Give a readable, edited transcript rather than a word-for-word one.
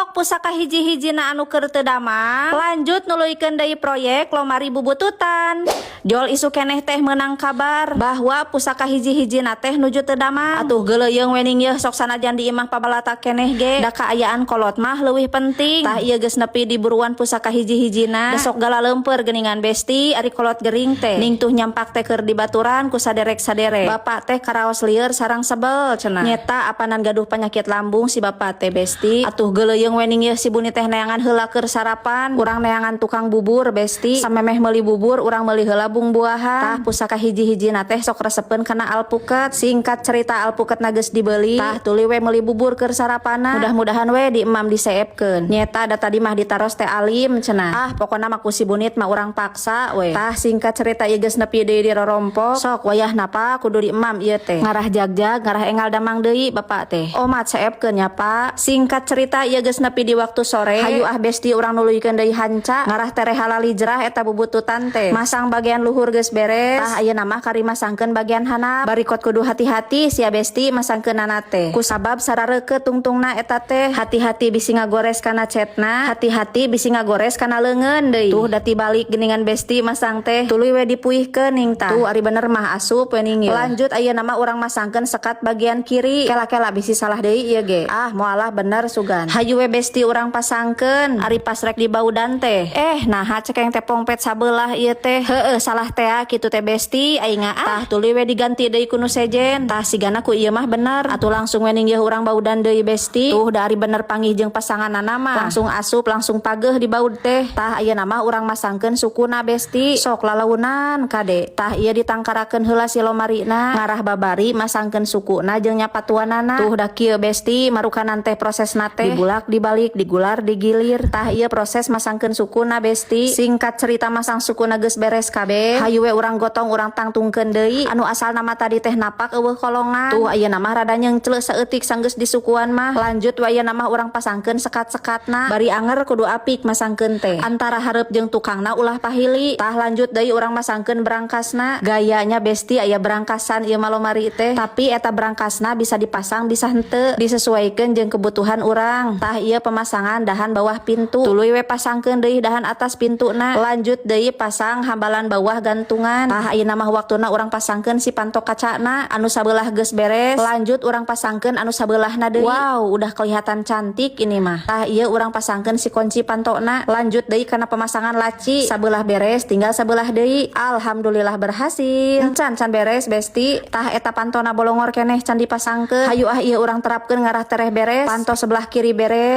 Salok pusaka hiji-hijina anu keur teu damang, lanjut nuluykeun deui proyek lomari bubututan. Jol isuk keneh teh meunang kabar bahwa pusaka hiji-hijina teh nuju teu damang. Atuh geuleuyeung we ning yeuh, sok sanajan di imah pabalata keneh ge da kaayaan kolot mah leuwih penting. Tah, ieu geus nepi di buruan pusaka hiji-hijina. Da sok galaleumpeur geuningan, besti, ari kolot gering teh. Ning tuh nyampak teh keur dibaturan ku saderek-saderek. Bapak teh karaos lieur sareng sebel cenah. Nyeta apanan gaduh penyakit lambung si bapak teh, besti. Atuh geuleuyeung we ning yeuh, si buni teh neangan heula keur sarapan. Urang neangan tukang bubur, besti. Samemeh meuli bubur, urang meuli heula bungbuahan. Tah, pusaka hiji-hijina teh sok resepeun kana alpuket. Singkat cerita, alpuket na geus dibeli. Tah, tuluy we meuli bubur keur sarapana. Mudah-mudahan we di emam diseepkeun. Nyeta da tadi mah ditaros teh alim cenah. Ah, pokona mah ku si bunit mah urang paksa we. Tah, singkat cerita, ieu geus nepi deui di rorompok. Sok wayahna pa kudu di emam ieu teh. Ngarah jagjag, ngarah engal damang deui bapak teh. Omat seepkeun nya, Pak. Singkat cerita, ieu geus nepi di waktu sore. Hayu ah, besti, urang nuluykeun deui hanca. Ngarah tereh halalijrah eta bubututan teh. Masang bagian luhur geus beres. Tah, ayeuna mah kari masangkeun bagian handap. Barikot kudu hati-hati sia, besti, masangkeunana teh. Kusabab sarareukeut tungtungna eta teh. Hati-hati bisi ngagores kana cetna, hati-hati bisi ngagores kana leungeun deui. Tuh, da tibalik geuningan, besti, masang teh. Tuluy we dipuihkeun ning tah. Tuh, ari bener mah asup we ning ieu. Lanjut, ayeuna mah urang masangkeun sekat bagian kiri. Kela-kela bisi salah deui ieu ge. Ah, moalah bener sugan. Hayu we, besti, urang pasangkeun. Ari pas rek dibaudan teh. Eh, naha cekeng teh pongpet sabelah ieu teh? Heueuh, salah teh kitu teh, besti, aing ah. Tah, tuluy we diganti deui ku nu sejen. Tah, sigana ku ieu mah bener. Atuh langsung we ning ieu urang baudan deui, besti. Tuh, dari bener panggih jeung pasanganana mah langsung asup, langsung pageuh dibaud teh. Tah, ayeuna mah urang masangkeun sukuna, besti. Sok lalaunan kade. Tah, ieu ditangkarakeun heula si lomarina, ngarah babari masangkeun sukuna jeung nyapatuanana. Tuh, da kieu, besti, marukanan teh prosesna teh dibulak dibalik, digular digilir. Tah, ieu proses masangkeun sukuna, besti. Singkat cerita, masang sukuna geus beres kabeh. Hayu we urang gotong, urang tangtungkeun deui anu asal nama tadi teh napak euweuh kolongan. Tuh, ayeuna mah rada nyeungcleuh saeutik sanggeus disukuan mah. Lanjut we, ayeuna mah urang pasangkeun sekat-sekatna. Bari anger kudu apik masangkeun teh, antara hareup jeung tukangna ulah pahili. Tah, lanjut deui urang masangkeun berangkasna. Gayanya, besti, aya berangkasan ieu mah lomari teh, tapi eta berangkasna bisa dipasang bisa henteu, disesuaikan jeung kebutuhan urang. Tah, ieu pemasangan dahan bawah pintu. Tuluy we pasangkeun deui dahan atas pintuna. Lanjut deui pasang hambalan bawah gantungan. Tah, ayeuna mah waktuna urang pasangkeun si pantok kacana. Anu sabelah geus beres, lanjut urang pasangkeun anu sabelahna deui. Wow, udah kelihatan cantik ini mah. Tah, ieu urang pasangkeun si kunci pantokna. Lanjut deui kana pemasangan laci. Sabelah beres, tinggal sabelah deui. Alhamdulillah berhasil. Can can beres, besti. Tah, eta pantona bolongor keneh can dipasangkeun. Hayu ah, ieu urang terapkeun ngarah tereh beres. Panto sebelah kiri beres.